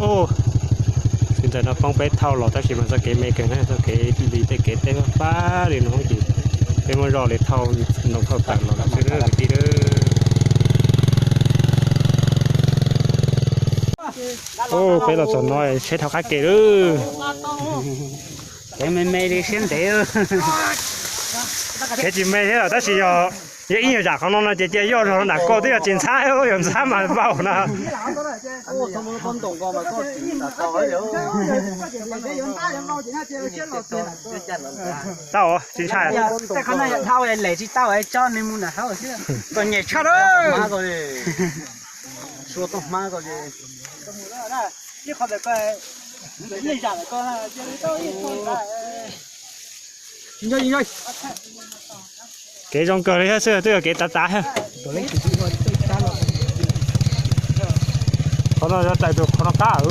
Txiv ntxawm no poob peb thauj los tab sis mas txoj kev me kawg na, txoj kev li tej kev teb pab li no ces peb muab zoj li thauj ntoo thauj taws los xwb kwv tij. Peb los txog no tsheb dhau qab ke lawm. Kev me me li siab ntev. Kev tsis me thiab tab sis yog, yog ib nyuag zam qhov no no ces cia yoj zog nram koj twb yog tsis ntxhab, yog ntxhab mas vau na. Tau, tsis ntshai. Lem tsis tau, tso nws mus nram hauv xwb, kom nyem tshaj lawm. Kev zoo kawg li thiab xwb, twb yog kev tav tav thiab. Qhov no yog tawm tus qhov no qab.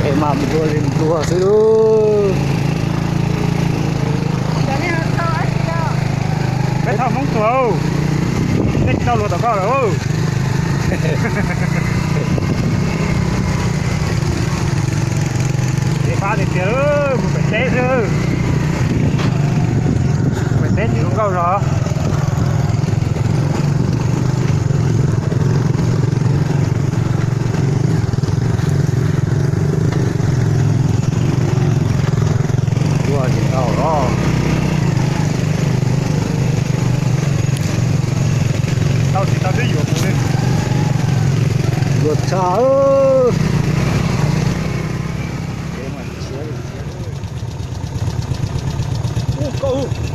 Es mas nplua li nplua xwb. Peb thauj Hmoob tuag, nej tsis tau luag tom koj lawm. Kev fab tiag tiag, mus pem teb xwb. Pem teb tsis zoo nkauj zog. Ua tsis tau los. Tau tsis tau twb yuav mus li. Yuav tshaj. Ub, koj ub.